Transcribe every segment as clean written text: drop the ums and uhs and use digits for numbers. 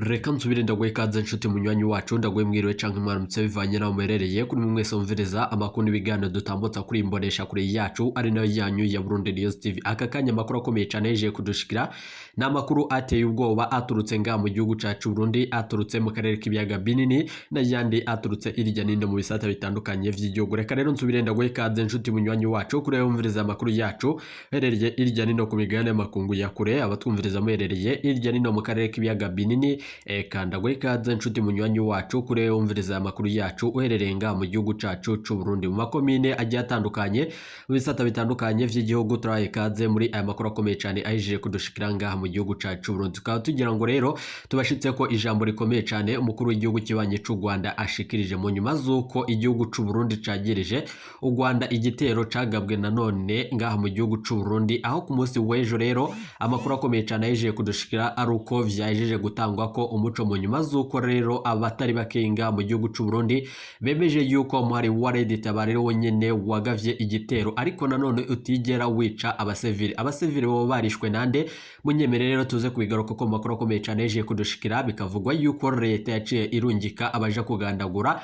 Reka nsubire ndaguhe ikaze nshuti munywanyi wacu, ndaguhe mwiriwe canke mwaramutse bivanye naho muherereye. Kuri mwe mwese mumviriza amakuru n'ibiganiro dutambutsa kuri imbonesha kure yacu ari nayo yanyu ya Burundi News TV. Aka kanya amakuru akomeye cane yeje kudushikira ni amakuru ateye ubwoba aturutse ngaha mu gihugu cacu Burundi, aturutse mu karere k'ibiyaga binini n'ayandi aturutse irya nino mu bisata bitandukanye vy'igihugu. Reka rero nsubire ndaguhe ikaze nshuti munywanyi wacu kuri wumviriza amakuru yacu herereye irya nino ku migabane y'amakungu ya kure, abatwumviriza muherereye irya nino mu karere k'ibiyaga binini. Eka ndaguhe ikaze nshuti munywanyi wacu kuri wumviriza amakuru yacu uherereye ngaha mu gihugu cacu c'u Burundi, mu makomine agiye atandukanye, mu bisata bitandukanye vy'igihugu. Turahaye ikaze muri aya makuru akomeye cane ahejeje kudushikira ngaha mu gihugu cacu c'u Burundi. Tukaba tugira ngo rero tubashitse ko ijambo rikomeye cane umukuru w'igihugu kibanyi c'u Rwanda ashikirije mu nyuma z'uko igihugu c'u Burundi cagirije u Rwanda igitero cagabwe nanone ngaha mu gihugu c'u Burundi, aho ku munsi w'ejo rero amakuru akomeye cane ahejeje kudushikira ari uko vyahejeje gutangwa ko umuco mu nyuma z'uko rero abatari bakenga mu gihugu c'u Burundi bemeje yuko umuhari wa Red Tabara rero wonyene wagavye igitero, ariko nanone utigera wica abasivili. Abasivili bo barishwe nande? Munyemere rero tuze kubigaruka ko makuru akomeye cane yaje kudushikira, bikavugwa yuko leta yaciye irungika abaja kugandagura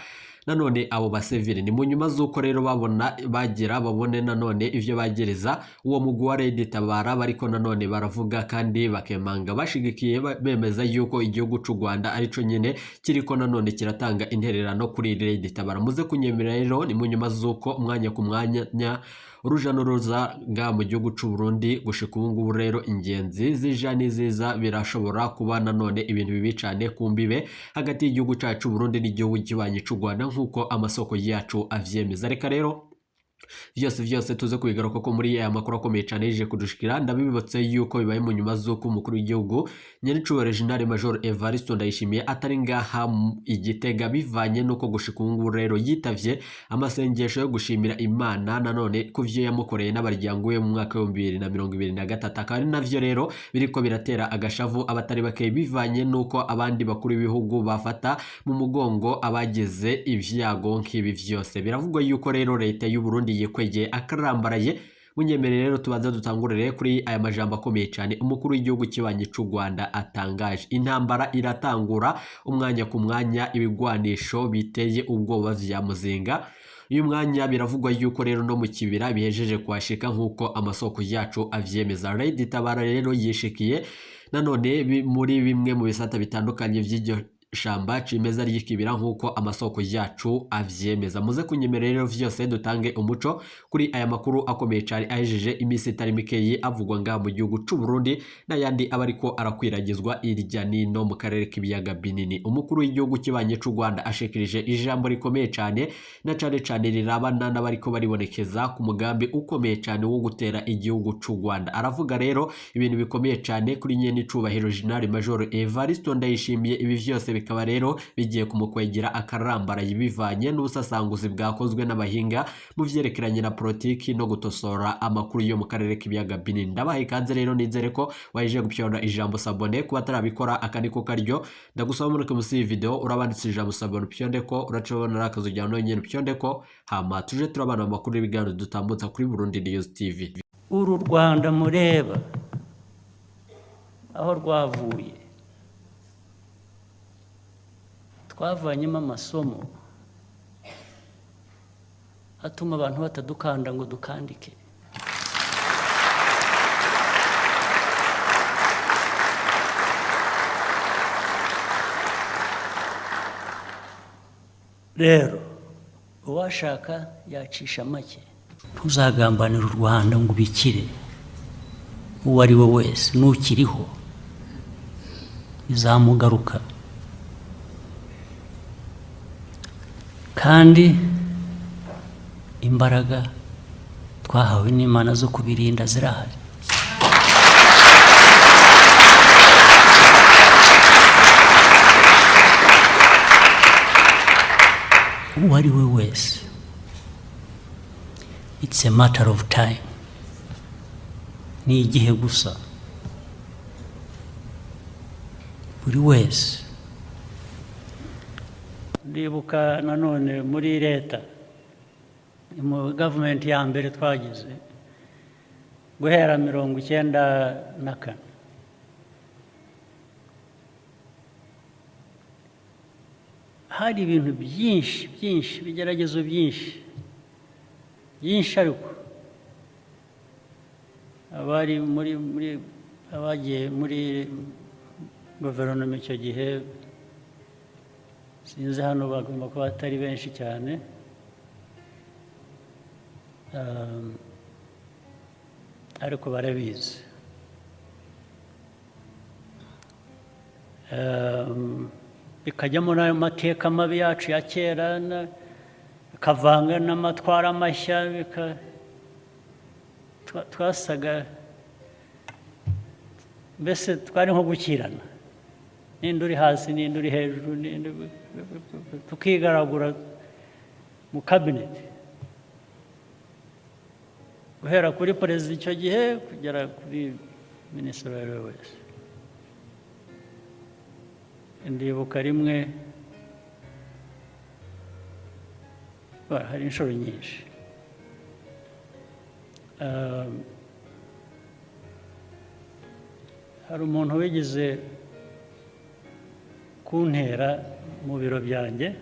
nanone abo basivili. Ni mu nyuma z'uko rero babona bagira babone nanone ivyo bagereza uwo mugwi wa Red Tabara, bariko nanone baravuga kandi bakemanga bashigikiye bemeza yuko igihugu c'u Rwanda arico nyene kiriko nanone kiratanga intererano kuri Red Tabara. Muze kunyemera rero ni mu nyuma z'uko umwanya ku mwanya uruja n'uruza ngaha mu gihugu c'u Burundi gushika ubu ngubu rero ingenzi zija n'iziza birashobora kuba nanone ibintu bibi cane ku mbibe hagati y'igihugu cacu Burundi n'igihugu kibanyi c'u Rwanda nk'uko amasoko yacu avyemeza. Reka rero vyose vyose tuze kubigaruka ko muri aya makuru akomeye cane yaje kudushikira. Ndabibutse yuko bibaye mu nyuma z'uko umukuru w'igihugu nyenicubahiro General Major Evariste Ndayishimiye atari ngaha i Gitega, bivanye n'uko gushika ubu ngubu rero yitavye amasengesho yo gushimira Imana nanone ku vyo yamukoreye n'abaryango we mu mwaka w'ibihumbi bibiri na mirongo ibiri na gatatu. Akaba ari navyo rero biriko biratera agashavu abatari bake, bivanye n'uko abandi bakuru b'ibihugu bafata mu mugongo abagize ivyago nk'ibi vyose. Biravugwa yuko rero leta y'u Burundi yikwegeye akarambaraye. Munyemere rero tubanza dutangurire kuri aya majambo akomeye cyane umukuru w'igihugu kibanyi c'u Rwanda atangaje. Intambara iratangura umwanya ku mwanya, ibigwanisho biteye ubwoba vya muzinga. Uyu mwanya biravugwa yuko rero no mu kibira bihejeje kuhashika nk'uko amasoko yacu avyemeza. Red Tabara rero yishikiye nanone muri bimwe mu bisata bitandukanye vy'iryo shamba cimeza ry'ikibira nk'uko amasoko yacu avyemeza. Muze kunyemera rero vyose dutange umuco kuri aya makuru akomeye cane ahejeje iminsi itari mikeyi avugwa ngaha mu gihugu c'u Burundi n'ayandi aba ariko arakwiragizwa irya nino mu karere k'ibiyaga binini. Umukuru w'igihugu kibanye c'u Rwanda ashikirije ijambo rikomeye cane na cane cane rirabana n'abariko baribonekeza ku mugambi ukomeye cane wo gutera igihugu c'u Rwanda. Aravuga rero ibintu bikomeye cane kuri nyene icubahiro General Major Evariste Ndayishimiye. Ibi vyose bikaba rero bigiye kumukwegera akarambaraye bivanye n'ubusasanguzi bwakozwe n'abahinga mu vyerekeranye na politiki no gutosora amakuru yo mu karere k'ibiyaga binini. Ndabaha ikaze rero, nizere ko waje gupyonda ijambo sabone. Kuba atarabikora aka niko karyo, ndagusaba muri munsi y'iyi video urabanditse ijambo sabone upyonde ko uracabona akazu ujyana nonyene upyonde ko, hama tuje turabana amakuru y'ibiganiro dutambutsa kuri Burundi News TV. Uru Rwanda mureba aho rwavuye, twavanyemo amasomo atuma abantu batadukanda ngo dukandike. Rero uwashaka yacisha make. Ntuzagambanire u Rwanda ngo ubikire, uwo ari we wese n'ukiriho bizamugaruka. Kandi imbaraga twahawe n'Imana zo kubirinda zirahari. Uwo ari we wese, it's a matter of time, ni igihe gusa. Buri wese. Ndibuka nanone muri leta, mu gavumenti ya mbere twagize guhera 94, Hari ibintu byinshi byinshi, ibigeragezo byinshi byinshi, ariko abari muri abagiye muri guverinoma icyo gihe, sinzi, hano bagomba kuba atari benshi cyane. Ariko barabizi. Bikajyamo n'ayo mateka mabi yacu ya kera, bikavanga n'amatwara mashya, twasaga mbese twari nko gukirana, ninde uri hasi, ninde uri hejuru, ninde, tukigaragura mu kabineti, guhera kuri perezida icyo gihe kugera kuri minisitiri uwo ari we wese. Ndibuka rimwe, hari inshuro nyinshi, hari umuntu wigeze kuntera mu biro byanjye,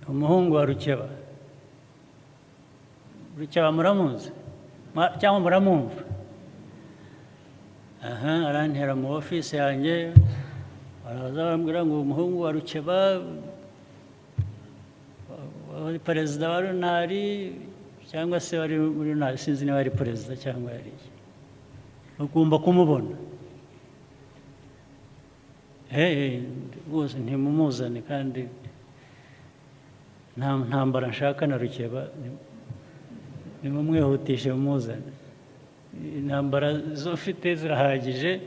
umuhungu wa Rukeba. Rukeba muramuzi cyangwa muramwumva? Aha arantera mu ofisi yanjye, baraza barambwira ngo umuhungu wa Rukeba wari perezida wa Runari, cyangwa se wari muri Runari, sinzi niba ari perezida cyangwa yari iki, bagomba kumubona. Rwose ntimumuzane, kandi nta ntambara nshaka na Rukeba, nimumwihutishe mumuzane. Intambara zo mfite zirahagije,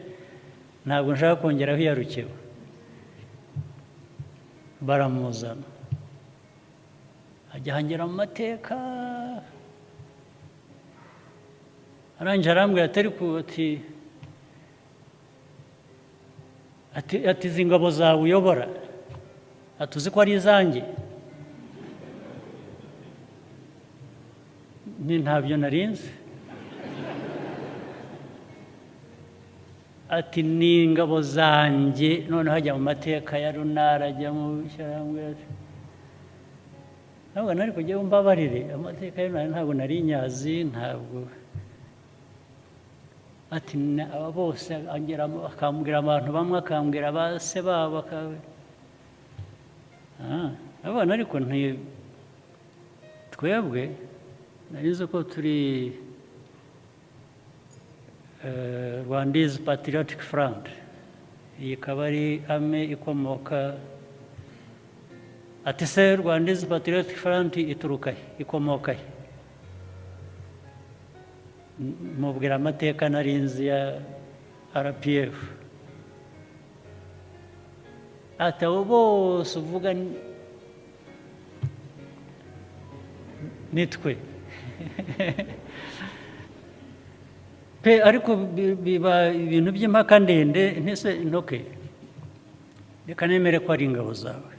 ntabwo nshaka kongeraho iya Rukeba. Baramuzana, ajya ahangera mu mateka, arangije arambwira ati ariko ati izi ngabo zawe uyobora, ati uzi ko ari izanjye? Ni ntabyo narinzi. Ati ni ingabo zanjye. Noneho ajya mu mateka ya Runara, ajya mu ishyirahamwe, ati ntabwo nari kujya mbabarire amateka ya Runara, ntabwo nari nyazi, ntabwo. Ati aba bose akambwira abantu bamwe, akambwira ba se babo, abana. Ariko twebwe nari nzi ko turi Rwandese Patriotic Front, iyi ikaba ari ame ikomoka. Ati se Rwandese Patriotic Front ituruka he, ikomoka he? Mubwira amateka nari nzi ya RPF. Ati abo bose uvuga nitwe pe. Ariko biba ibintu by'impaka ndende. Ntese ntoke, reka nemere ko ari ingabo zawe,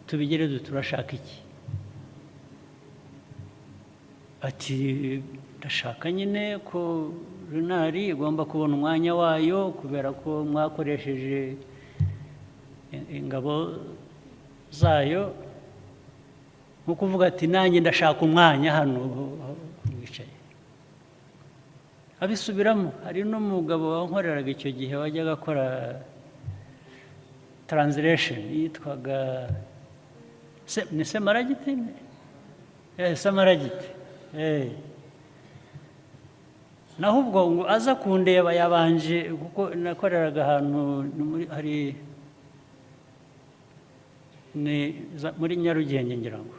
tubigere, turashaka iki? Ati ndashaka nyine ko Runari igomba kubona umwanya wayo, kubera ko mwakoresheje ingabo zayo, nko kuvuga ati nanjye ndashaka umwanya hano wicaye. Abisubiramo. Hari n'umugabo wankoreraga icyo gihe wajyaga akora translation, yitwaga ni Semaragiti, Semaragiti. Naho ubwo ngo aza kundeba, yabanje, kuko nakoreraga ahantu hari ni muri Nyarugenge ngira ngo,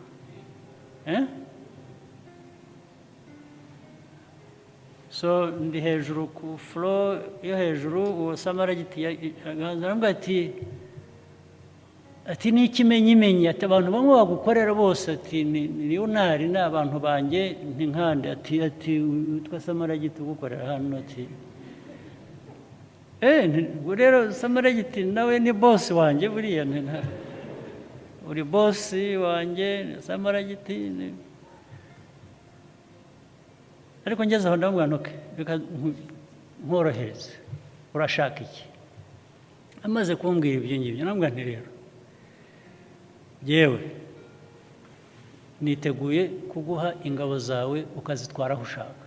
so ndi hejuru ku floor yo hejuru, uwo Samaragiti arambwira ati ni ikimenyimenyi, ati abantu bamwe bagukorera bose, ati ni Runari, ni abantu banjye, ni nkande. Ati witwa Samaragiti ugukorera hano. Ati ubwo rero Samaragiti nawe ni boss wanjye, buriya uri boss wanjye Samaragiti. Ariko ngeze aho ndamubwira nti reka nkorohereze, urashaka iki? Amaze kumbwira ibyo ngibyo, nabwo nti: "Rero yewe, niteguye kuguha ingabo zawe ukazitwara aho ushaka."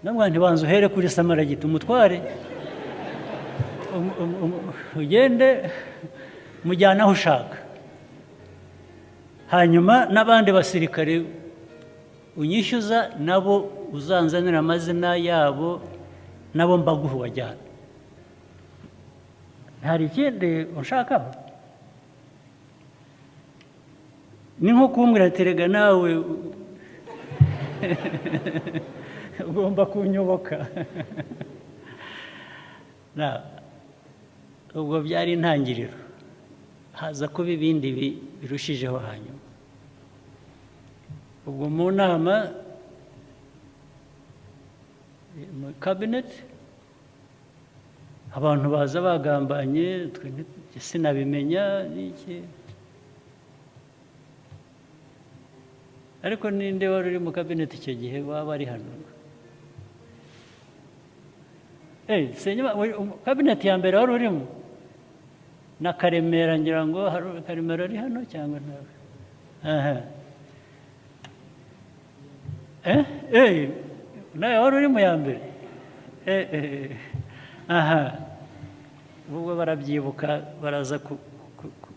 Nabwo nti: "Banza uhere kuri Samaragita, umutware, ugende mujyane aho ushaka, hanyuma n'abandi basirikare unyishyuza nabo uzanzanira amazina yabo, nabo mbaguhe ubajyana. Hari ikindi unshakaho?" Ni nko kumbwira ati: "Rega nawe ugomba kunyoboka." Ubwo byari intangiriro, haza kuba ibindi birushijeho. Hanyuma ubwo mu nama, mu kabineti, abantu baza bagambanye, twe sinabimenya n'iki. Ariko ninde wari uri mu kabineti icyo gihe waba ari hano? Kabineti ya mbere wari urimo na Karemera, ngira ngo hari Karemera ari hano cyangwa ntawe? Aha, nawe wari uri mu ya mbere. Aha, ubwo barabyibuka, baraza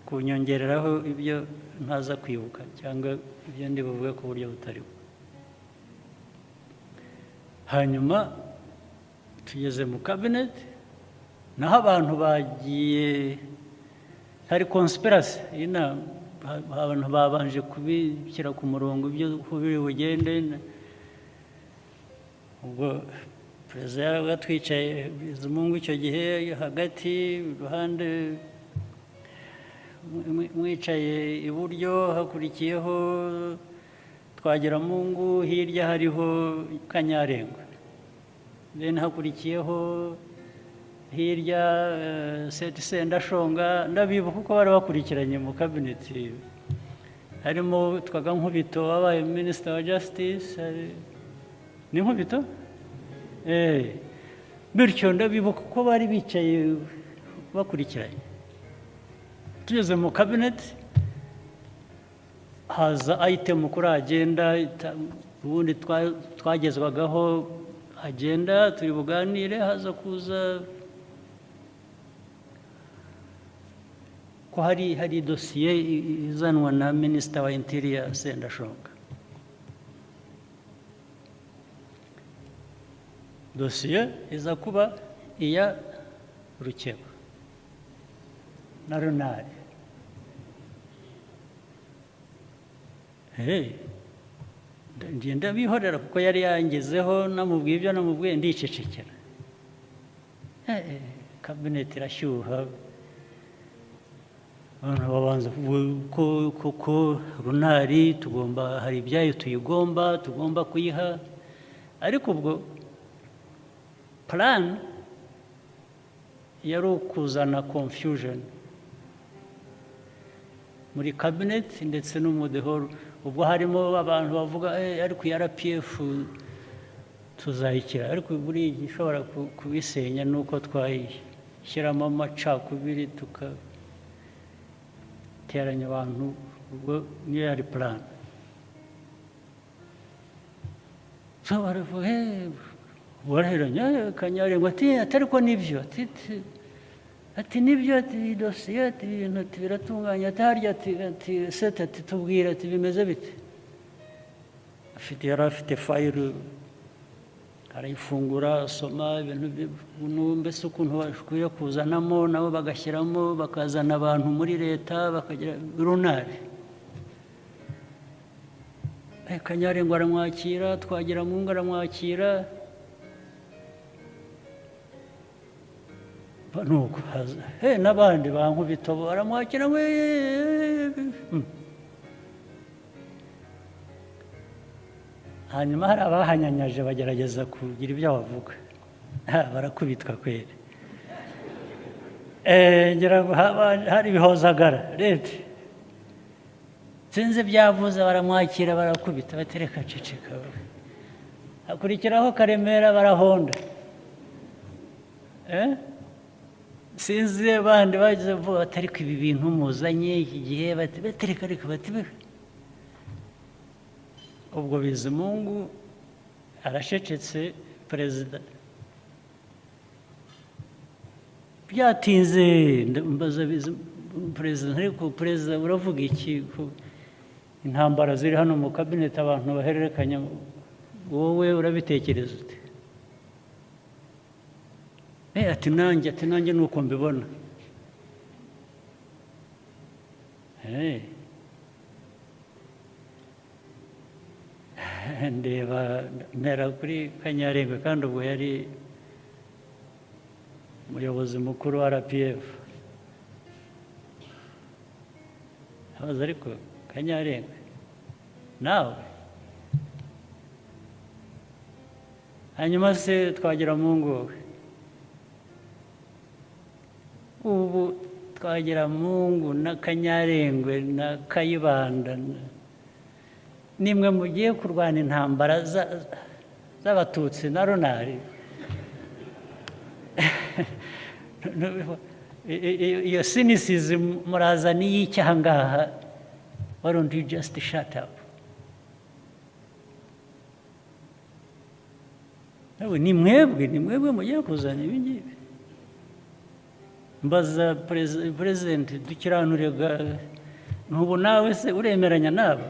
kunyongereraho ibyo ntaza kwibuka cyangwa ibyo ndi buvuge ku buryo butari bwo. Hanyuma tugeze mu kabineti, naho abantu bagiye, hari conspiracy. Iyi nama, abantu babanje kubishyira ku murongo ibyo uko biri bugende. Ubwo perezida yarabaga twicaye, Bizimungu icyo gihe hagati, iruhande mwicaye iburyo, hakurikiyeho Twagiramungu, hirya hariho Kanyarengwe, then hakurikiyeho hirya Seth Sendashonga. Ndabibuka uko bari bakurikiranye mu kabineti, harimo witwaga Nkubito wabaye Minisita wa Justice. Ni Nkubito. Bityo ndabibuka uko bari bicaye bakurikiranye. Tugeze mu kabineti, haza item kuri agenda. Ubundi twagezwagaho agenda turi buganire, haza kuza ko hari dosiye izanwa na Minisita wa Interior Sendashonga. Dosiye iza kuba iya Rukeba na Runari. Hey, ngenda bihorera kuko yari yangezeho, namubwiye ibyo namubwiye, ndicecekera. Kabineti irashyuha, abantu babanza kuvuga ko koko Runari tugomba, hari ibyayo tuyigomba, tugomba kuyiha. Ariko ubwo plan yari ukuzana confusion muri cabinet ndetse no mu the whole. Ubwo harimo abantu bavuga: "Ariko iya RPF tuzayikira, ariko buriya igishobora kubisenya ni uko twayishyiramo amacakubiri, tugateranya abantu." Ubwo niyo yari plan. So baravuga, baraheranya. Kanyarengwe ati: "Atari ko nibyo," ati "nibyo," ati "iyi dosiye," ati "ibintu," ati "biratunganye," ati "harya," ati "Seth," ati "tubwire," ati "bimeze bite?" Yari afite file, arayifungura, asoma ibintu mbese ukuntu bakwiye kuzanamo nabo bagashyiramo, bakazana abantu muri leta bakagira Runari. Kanyarengwe aramwakira, Twagiramungu aramwakira. Nuko haza n'abandi ba Nkubito baramwakira we. Hanyuma hari abahanyanyaje, bagerageza kugira ibyo bavuga. Ha, barakubitwa kweri. Ngira ngo hari Bihozagara leta, sinzi ibyavuze, baramwakira, barakubita, batereka ceceka. Hakurikiraho Karemera, barahonda. Sinzi abandi bagize vuba batari ko ibi bintu muzanye iki gihe, bati batereka reka bati ubwo Bizimungu arashecetse, perezida byatinze. Mbaza perezida, ariko perezida uravuga iki ko intambara ziri hano mu kabineti abantu bahererekanya, wowe urabitekereza ute? Ati nanjye nuko mbibona. Ndeba mpera kuri Kanyarengwe, kandi ubwo yari umuyobozi mukuru wa RPF. Abaza ariko Kanyarengwe nawe, hanyuma se Twagiramungu wowe, ubu Twagiramungu na Kanyarengwe na Kayibanda nimwe mugiye kurwana intambara z'abatutsi na runari. Iyo cynicism murazana iy'icyaha ngaha, why don't you just shut up? Ni mwebwe mugiye kuzana ibi ngibi. Mbaza president dukiranurega, ntubu nawe se uremeranya nabo?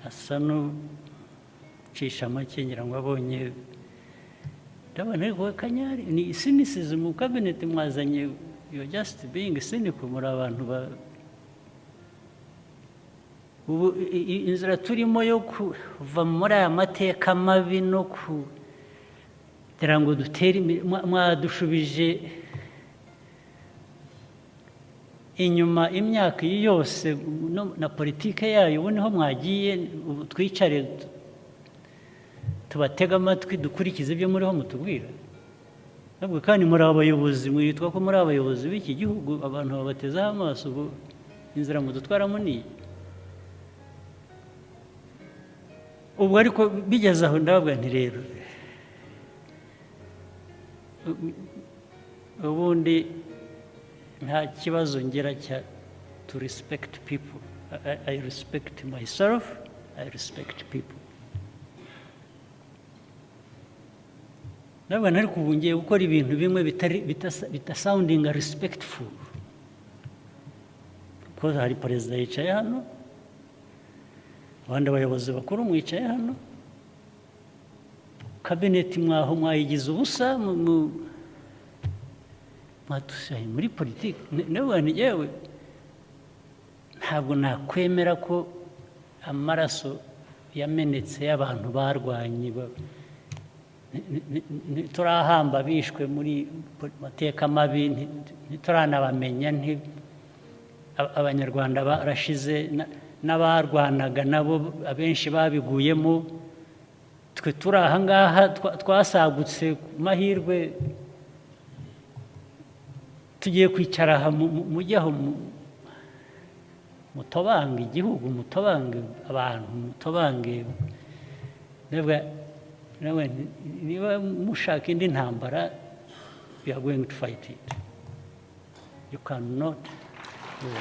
Asa n'ucisha make ngira ngo abonye ndabona ariko Kanyari ni cynicism mu cabinet mwazanye, you just being cynical, muri abantu ba ubu inzira turimo yo kuva muri aya mateka mabi no kugira ngo dutere mwadushubije inyuma imyaka yose na politike yayo, ubu niho mwagiye, ubu twicare tubatega amatwi dukurikize ibyo muriho mutubwira. Ntabwo kandi muri abayobozi, mwitwa ko muri abayobozi b'iki gihugu, abantu babatezeho amaso, ubu inzira mudutwaramo ni ubwo. Ariko bigeze aho ndababwira nti rero ubundi nta kibazo ngira cya to respect people. I respect myself, I respect people. Ndabona ariko ubu ngiye gukora ibintu bimwe bitari bitasoundinga respectful, kuko hari perezida yicaye hano, abandi bayobozi bakuru mwicaye hano, kabineti mwaho mwayigize ubusa, mwadusaye muri politiki. Ndabona yewe ntabwo nakwemera ko amaraso yamenetse y'abantu barwanye ntiturahamba bishwe muri mateka mabi, ntituranabamenya, abanyarwanda barashize n'abarwanaga nabo abenshi babiguyemo, twe turi aha ngaha twasagutse ku mahirwe, tugiye kwicara aha mujye aho mutobange igihugu, mutobange abantu, mutobange. Niba mushaka indi ntambara, you are going to fight it. You cannot do it.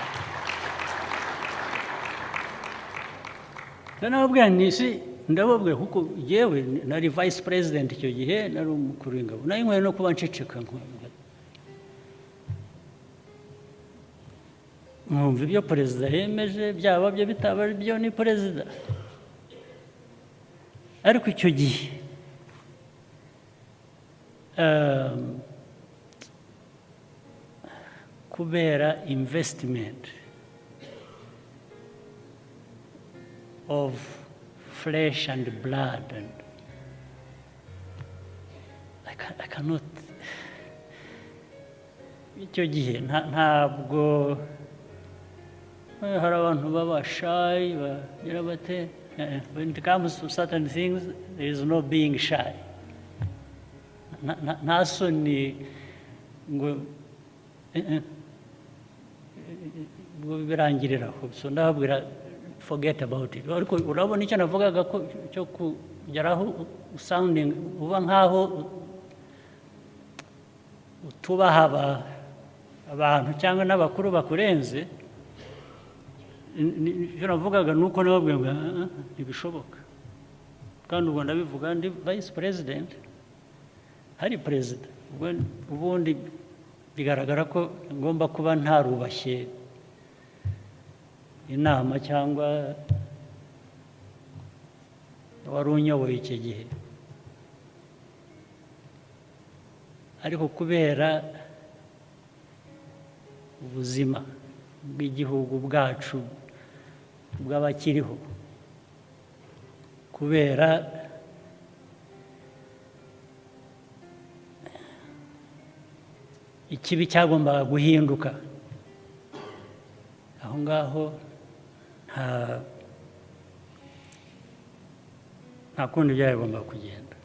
Ndababwira nti si ndababwira kuko yewe nari vice president icyo gihe, nari umukuru w'ingabo, nari nkwiye no kuba nceceka nkumva ibyo perezida yemeje, byaba byo bitaba byo ni perezida. Ariko icyo gihe kubera investment of flesh and blood, and I cannot. Icyo gihe ntabwo hari abantu baba shy, bagira bate. When it comes to certain things, there is no being shy. Nta soni ngo birangirira aho. So ndababwira forget about it. Ariko urabona icyo navugaga ko cyo kugeraho sounding uba nkaho utubaha abantu cyangwa n'abakuru bakurenze. Icyo navugaga ni uko nababwiye ngo: "Ah, ah, ntibishoboka." Kandi ubwo ndabivuga ndi vice president, hari perezida. Ubwo ubundi bigaragara ko ngomba kuba ntarubashye inama cyangwa wari unyoboye icyo gihe, ariko kubera ubuzima bw'igihugu bwacu, bw'abakiriho, kubera ikibi cyagombaga guhinduka aho ngaho, nta kundi byagombaga kugenda.